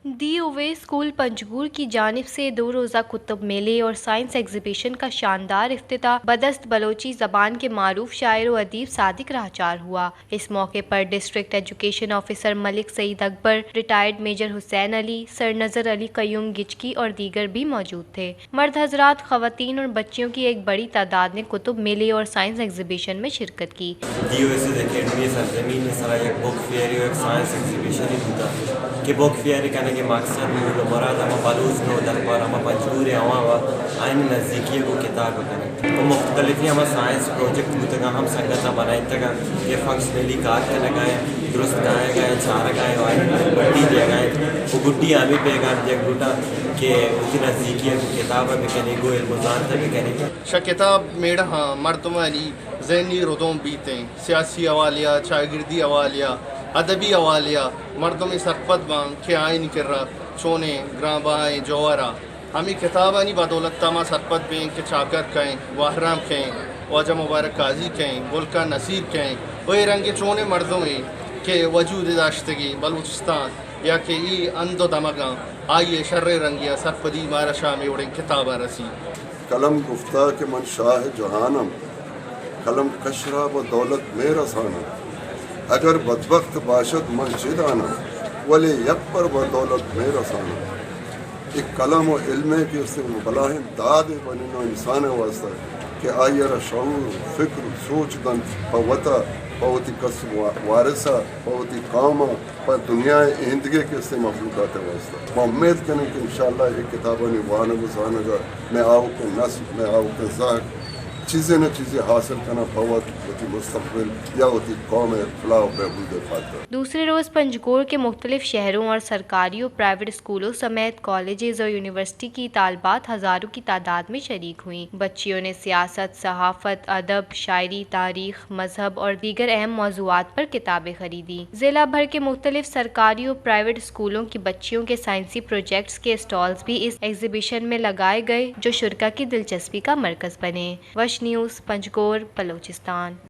D O a school Panjgur کی جانب سے دو روزہ کتب میلے اور سائنس ایگزیبیشن کا شاندار افتتاح بدست بلوچی زبان کے معروف شاعر و ادیب صادق راہچار ہوا۔ اس موقع پر ڈسٹرکٹ ایجوکیشن آفیسر ملک سعید اکبر، ریٹائرڈ میجر حسین علی، سر نظر علی قیوم گچکی اور دیگر بھی موجود تھے۔ مرد حضرات، خواتین اور بچیوں کی ایک بڑی تعداد نے کتب میلے اور سائنس ایگزیبیشن میں شرکت کی۔ D O S S academy سرزمین ءِ سرا یک بک فیئر ءُ یک سائنس ایگزیبیشنے بوتا کہ بک فیئر کنگ ءِ مقصد، مول ءُ مراد ہما بلوچ نودربر، ہما پنجگور ءِ عوام ءَ آیانی نزیکی ءَ گوں کتاب کنگ ءُ مختلفیں ہما سائنس پروجیکٹ بوتگاں، ہم سنگتاں بنائینتگاں کہ فنکشنلی کار کنگ ءَ ایں، درست کایگ ءَ ایں، چارگ ءَ ایں، آیانی بڈی دیگ ءَ ایں ءُ گڈی ہمے پیغام دیگ لوٹاں کہ وتی نزیکی ءَ گوں کتاب ءَ بکنیں، گوں علم ءُ زانت ءَ بکنیں۔ شہ کتاب میڑہاں مردمانی ذہنی ردوم بیت ایں، سیاسی حوالے ءَ، چاگردی حوالے ءَ، ادبی حوالے ءَ مردمے سرپد باں کہ آیانی کرا چونیں گران بہائیں جوہر ءَ۔ ہمے کتابانی بدولت ءَ ما سرپد بیں کہ چاکر کئے، گوہرام کئے، واجہ مبارک قاضی کئے، گل خان نصیر کئے ءُ اے رنگیں چونیں مردمے کہ وجود ءَ داشتگی بلوچستان یا کہ اے ہند ءُ دمگاں، آئی ءِ شریں رنگے ءَ سرپدی مارا شہ ہمے وڑیں کتاباں رسی۔ قلم گفتا کہ من شاہ جہانم، قلم کش را با دولت میں رسانم۔ اگر بدبخت باشد من چہ دانم، ولی یک پر با دولت میں رسانم۔ اے قلم ءُ علم ءِ کہ استیں بلاہیں دادے بنینو انسان ءِ واسطہ کہ آئی ءَ را شعور، فکر، سوچ دنت پہ وتا، پہ وتی کس وا-، وارث ءَ، پہ وتی قوم ءَ، پہ دنیا ءِ ایندگہ کہ استیں مخلوقات ءِ واسطہ۔ ما امید کنیں کہ انشاءاللہ اے کتابانی وانگ ءُ زانگ ءَ مئے آؤکیں نسل، مئے آؤکیں زہگ چیزے نہ چیزے حاصل کناں پہ وت وتی مستقبل یا وتی قوم ءِ فلاح ءُ بہبود ءِ خاطر۔ دوسرے روز پنجگور کے مختلف شہروں اور سرکاری و پرائیویٹ اسکولوں سمیت کالجز اور یونیورسٹی کی طالبات ہزاروں کی تعداد میں شریک ہوئیں۔ بچیوں نے سیاست، صحافت، ادب، شاعری، تاریخ، مذہب اور دیگر اہم موضوعات پر کتابیں خریدی۔ ضلع بھر کے مختلف سرکاری و پرائیویٹ اسکولوں کی بچیوں کے سائنسی پروجیکٹس کے اسٹالز بھی اس ایگزیبیشن میں لگائے گئے، جو شرکا کی دلچسپی کا مرکز بنے۔ وش نیوز، پنجگور، بلوچستان۔